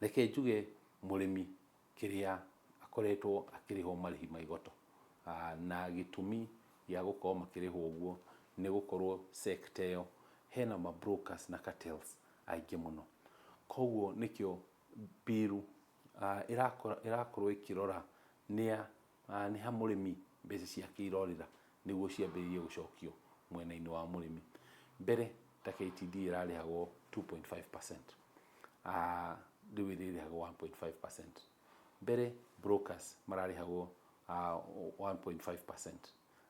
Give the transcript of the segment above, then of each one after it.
Reke njuge mũrĩmi kĩrĩa akoretwo akĩrĩhwo marĩhi ma igoto, na gĩtũmi gĩa gũkorwo makĩrĩhwo ũguo nĩ gũkorwo sector ĩyo hena ma brokers na cartels aingĩ mũno. Koguo nĩkĩo bill ĩrakorwo ĩkĩrora nĩa nĩ ha mũrĩmi mbeca ciake irorĩra nĩguo ciambĩrĩrie gũcokio mwena-inĩ wa mũrĩmi. Mbere ta KTDA ĩrarĩhagwo 2.5%, rĩu ĩrĩrĩhagwo 1.5%. Mbere brokers mararĩhagwo 1.5%,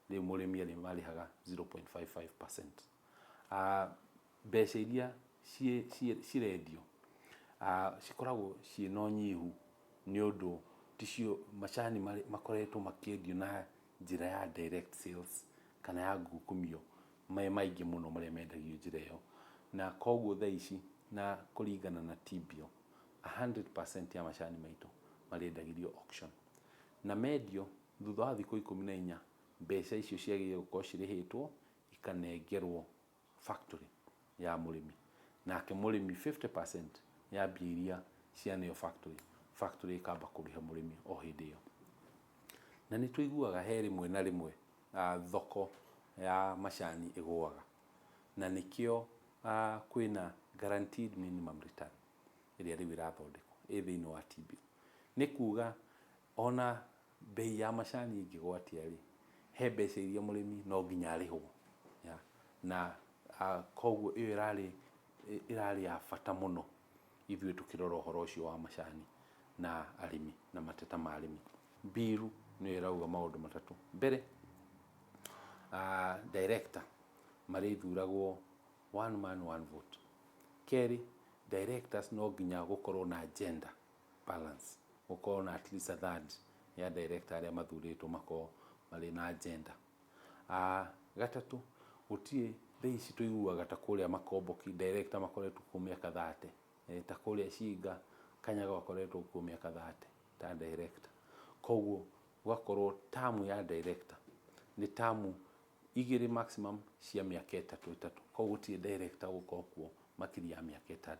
rĩu mũrĩmi arĩmarĩhaga 0.55%. Mbeca iria cirendio cikoragwo ciĩna ũnyihu nĩ ũndũ ticio macani makoretwo makĩendio na njĩra ya direct sales kana ya ngukumio me maingĩ mũno marĩa mendagio njĩra ĩyo. Na koguo thaa ici na kũringana na T-bill, 100% ya macani maitũ marendagĩrio auction, na mendio thutha wa thikũ 14 mbeca icio ciagĩrĩire gũkorwo cirĩhĩtwo ikanengerwo factory ya mũrĩmi, nake mũrĩmi 50% ya mbia iria cianeo factory, factory ĩkamba kũrĩha mũrĩmi o hĩndĩ ĩyo. Na nĩ tũiguaga he rĩmwe na rĩmwe thoko ya macani ĩgũaga, na nĩkĩo kwĩna guaranteed minimum return ĩrĩa rĩu ĩrathondekwo ĩ thĩinĩ wa T-bill. Nĩ kuga ona bei ya macani ĩngĩgũa atĩa rĩ, he mbeca iria mũrĩmi no nginya arĩhwo ya. Na koguo ĩyo ĩrarĩ ya bata mũno ithuĩ tũkĩrora ũhoro ũcio wa macani na arĩmi na mateta ma arĩmi. Bill nĩyo ĩrauga maũndũ matatũ. Mbere, director marĩthuragwo one man one vote. Kerĩ, directors no nginya gũkorwo na gender balance, gũkorwo na at least a third ya director arĩa mathurĩtwo makorwo marĩ na gender. Gatatũ, gũtirĩ thaa ici tũiguaga ta kũrĩa Makomboki director makoretwo kuo mĩaka 30, ta kũrĩa Cinga Kanyago akoretwo kuo mĩaka 30 ta director. Koguo gũgakorwo term ya director nĩ term 2 maximum cia mĩaka 3 3. Koguo gũtirĩ director ũgũkorwo kuo makĩria ya mĩaka 6.